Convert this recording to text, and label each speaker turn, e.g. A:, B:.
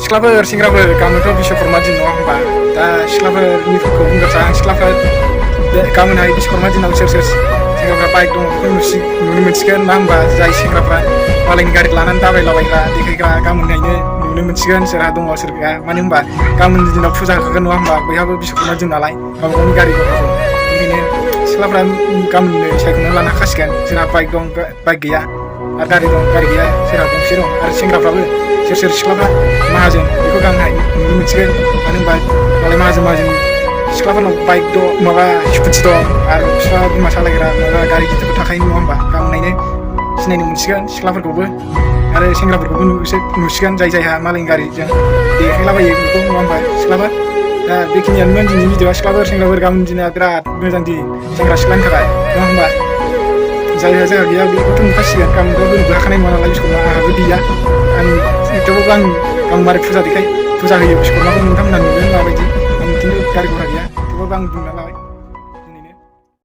A: सिख्लाफोर सेंग्राफोर गाबोनथ' बिश्वकर्मा दिन नङा होमबा दा सिख्लाफोरनिफोरखौ बुंग्रोसै आं सिख्लाफोर गाबोनहाय बिश्वकर्मा दिनाव सोर सोर सेंग्राफ्रा बाइक दङ बेखौ नुनो मोनसिगोन ना होमबा जाय सेंग्राफ्रा मालायनि गारि लानानै दाबायलाबायग्रा देखायग्रा गाबोनहायनो नुनो मोनसिगोन सोरहा दङ सोर गैया मानो होनबा गाबोननि दिनाव फुजा होखागोन नङा होमबा बयहाबो बिश्वकर्मा दिन नालाय गावबा गावनि गारि दङ बेनिखायनो सिख्लाफ्रा गाबोननो सायख'नानै लानो हाखासिगोन जोंहा बाइक दं बाइक गैया आरो गारि दं गारि गैया सोरहा गंसे दं आरो सेंग्राफ्राबो सोर सोर सिख्लाफ्रा माहाजोन बेखौ गाबोनहाय नुनो मोनसिगोन मानो होनबा मालाय माहाजोन सिख्लाफोरनाव बाइक दं माबा स्कुटि दं आरो बिफा बिमा सालायग्रा माबा गारि गिदिरबो थाखायो नङा होमबा गाबोनहायनो सिनायनो मोनसिगोन सिख्लाफोरखौबो आरो सेंग्राफोरखौबो नुसिगोन जाय जायहा मालायनि गारिजों देखायलाबायो बेखौ नङा होमबा सिख्लाफोर दा बेखिनियानोमोन दिनैनि भिडिअ'आ सिख्लाफोर सेंग्राफोर गाबोन दिना बिराद मोजां दिन सेंग्रा सिख्लानि थाखाय नङा होमबा जायहा जायहा गैया बेखौथ' नुखासिगोन गाबोनथ' होनोबो हाखानाय नङा नालाय बिश्वकर्मा आंहाबो गैया थेवबाबो आं मारै फुजा होयो बिश्वकर्माखौ नोंथांमोनहा नुगोन माबायदि आं खिन्थु गारि घरा गैया थेवबाबो आं बुंना लाबाय